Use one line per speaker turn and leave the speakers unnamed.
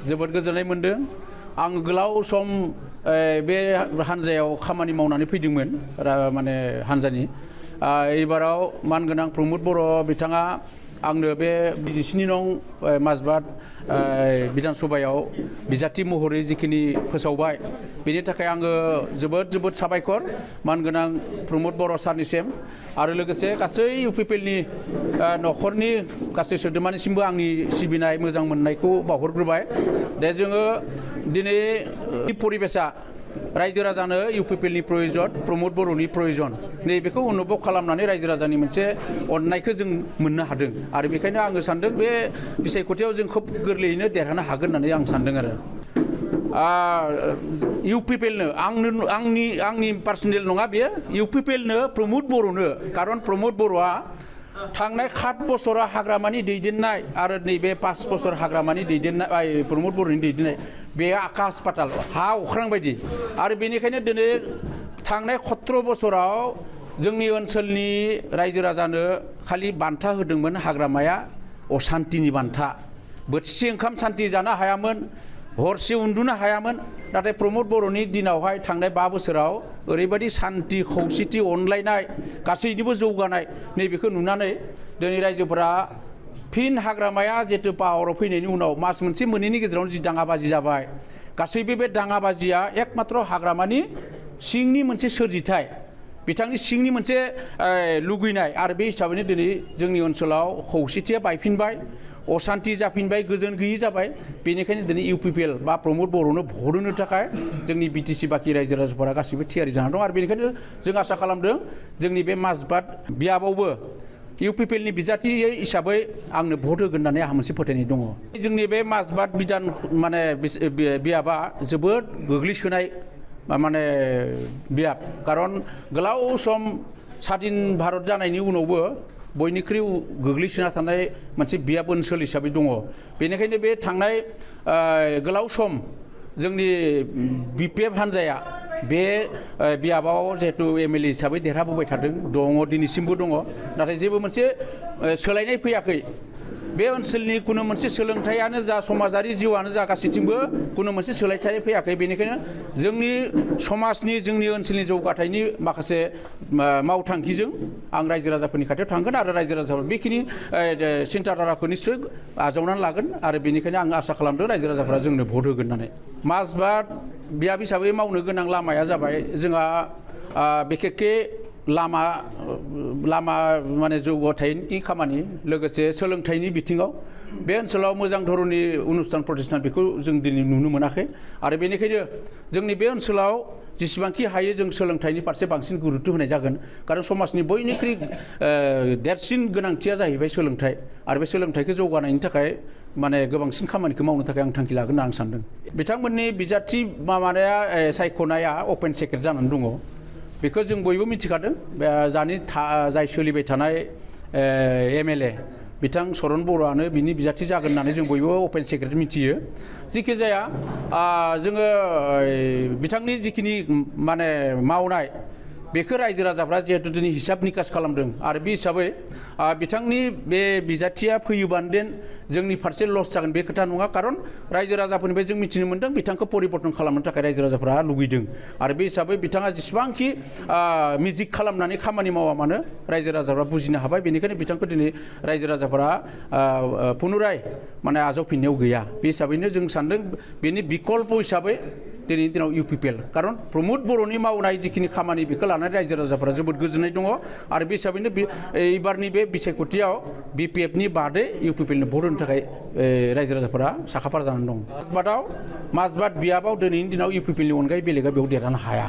जोबोद गोजोननाय मोनदों आं गोलाव सम बे हानजायाव खामानि मावनानै फैदोंमोन माने हानजानि एबाराव मानगोनां प्रमद बर' बिथाङा आंनो बे 27 नं माजबाद बिधान सभायाव बिजाथि महरै जिखिनि फोसावबाय बेनि थाखाय आङो जोबोद साबायखर मानगोनां प्रमद बर' सारनिसिम आरो लोगोसे गासै इउपिपिएलनि न'खरनि गासै सोद्रोमानिसिमबो आंनि सिबिनाय मोजां मोननायखौ बावहरग्रोबाय दे जोङो दिनै परिबेसा रायजो राजानो इउपिपिएलनि प्रयोजन प्रमद बर'नि प्रयोजन नैबेखौ अनुभव खालामनानै रायजो राजानि मोनसे अननायखौ जों मोननो हादों आरो बेखायनो आङो सानदों बे बिसायख'थियाव जों खोब गोरलैयैनो देरहानो हागोन होननानै आं सानदों आरो इउपिपिएलनो आंनि पार्सनेल नङा बेयो इउपिपिएलनो प्रमद बर'नो कारन प्रमद बर'आ थांनाय 7 बोसोरा हाग्रामानि दैदेननाय आरो नैबे 5 बोसोर हाग्रामानि दैदेननाय प्रमद बर'नि दैदेननाय बे आकाश पाताल हा अख्रां बायदि आरो बेनिखायनो दिनै थांनाय 17 बोसोराव जोंनि ओनसोलनि रायजो राजानो खालि बान्था होदोंमोन हाग्रामाया अशान्तिनि बान्था बोथिसे ओंखाम सान्ति जानो हायामोन हरसे उन्दुनो हायामोन नाथाय प्रमद बर'नि दिनावहाय थांनाय 5 बोसोराव ओरैबायदि सान्ति खौसेथि अनलायनाय गासैनिबो जौगानाय नैबेखौ नुनानै दिनै रायजोफोरा फिन हाग्रामाया जितु पावाराव फैनायनि उनाव मास मोनसे मोननैनि गेजेरावनो जि दाङाबाजि जाबाय गासैबो बे दाङाबाजिया एकमात्र हाग्रामानि सिंनि मोनसे सोरजिथाय बिथांनि सिंनि मोनसे लुगैनाय आरो बे हिसाबैनो दिनै जोंनि ओनसोलाव खौसेथिया बायफिनबाय अशान्ति जाफिनबाय गोजोन गैयै जाबाय बेनिखायनो दिनै इउपिपिएल बा प्रमद बर'नो भट होनो थाखाय जोंनि बिटिसि बाखि रायजो राजाफोरा गासैबो थियारि जाना दं आरो बेनिखायनो जों आसा खालामदों जोंनि बे माजबाद बियाबावबो इउपिपिएलनि बिजाथि हिसाबै आंनो भट होगोन होननानै आंहा मोनसे फोथायनाय दङ जोंनि बे माजबाद बिधान माने बियाबा जोबोद गोग्लैसोनाय माने बियाब कारन गोलाव सम स्वाधीन भारत जानायनि उनावबो बयनिख्रुइ गोग्लैसोना थानाय मोनसे बियाब ओनसोल हिसाबै दङ बेनिखायनो बे थांनाय गोलाव सम जोंनि BPF हानजाया बे बियाबाव जिहेतु एमएलए हिसाबै देरहाबोबाय थादों दङ दिनैसिमबो दङ नाथाय जेबो मोनसे सोलायनाय फैयाखै बे ओनसोलनि कुनु मोनसे सोलोंथायानो जा समाजारि जिउआनो जा गासैथिंबो कुनु मोनसे सोलायथाय फैयाखै बेनिखायनो जोंनि समाजनि जोंनि ओनसोलनि जौगाथायनि माखासे मावथांखिजों आं रायजो राजाफोरनि खाथियाव थांगोन आरो रायजो राजाफोर बेखिनि सिन्ताधाराखौ निस्सय आजावनानै लागोन आरो बेनिखायनो आं आसा खालामदों रायजो राजाफोरा जोंनो भट होगोन होननानै माजबाद बियाब हिसाबै मावनो गोनां लामाया जाबाय जोंहा बिखेखखे लामा माने जौगाथायनि खामानि लोगोसे सोलोंथाइनि बिथिङाव बे ओनसोलाव मोजां धरननि अनुष्ठान प्रतिष्ठान बेखौ जों दिनै नुनो मोनाखै आरो बेनिखायनो जोंनि बे ओनसोलाव जेसेबांखि हायो जों सोलोंथाइनि फारसे बांसिन गुरुत्व होनाय जागोन कारन समाजनि बयनिख्रुइ देरसिन गोनांथिया जाहैबाय सोलोंथाइ आरो बे सोलोंथाइखौ जौगानायनि थाखाय माने गोबांसिन खामानिखौ मावनो थाखाय आं थांखि लागोन होनना आं सानदों बिथांमोननि बिजाथि माबानाया सायख'नाया अपेन सेक्रेट जानानै दङ बेखौ जों बयबो मिथिखादों जाय सोलिबाय थानाय एमएलए बिथां चरन बर'आनो बिनि बिजाथि जागोन होननानै जों बयबो अपेन सेक्रेट मिथियो जिखि जाया जोङो बिथांनि जिखिनि माने मावनाय बेखौ रायजो राजाफ्रा जिहेतु दिनै हिसाब निकास खालामदों आरो बे हिसाबै बिथांनि बे बिजाथिया फैयोबानो देन जोंनि फारसे लस जागोन बे खोथा नङा कारन रायजो राजाफोरनिफ्राय जों मिथिनो मोन्दों बिथांखौ परिबर्तन खालामनो थाखाय रायजो राजाफ्रा लुगैदों आरो बे हिसाबै बिथाङा जेसेबांखि मिउजिक खालामनानै खामानि मावा मानो रायजो राजाफ्रा बुजिनो हाबाय बेनिखायनो बिथांखौ दिनै रायजो राजाफोरा पुनराय माने आजावफिननायाव गैया बे हिसाबैनो जों सानदों बेनि बिकल्प हिसाबै दिनैनि दिनाव इउपिपिएल कारन प्रमद बर'नि मावनाय जिखिनि खामानि बेखौ लानानै रायजो राजाफोरा जोबोद गोजोननाय दङ आरो बे हिसाबैनो एबारनि बे बिसायख'थियाव BPFनि बादै इउपिपिएलनो भट होनो थाखाय रायजो राजाफोरा साखाफारा जानानै दं माजबाद बियाबाव दिनैनि दिनाव इउपिपिएलनि अनगायै बेलेगा बेयाव देरहानो हाया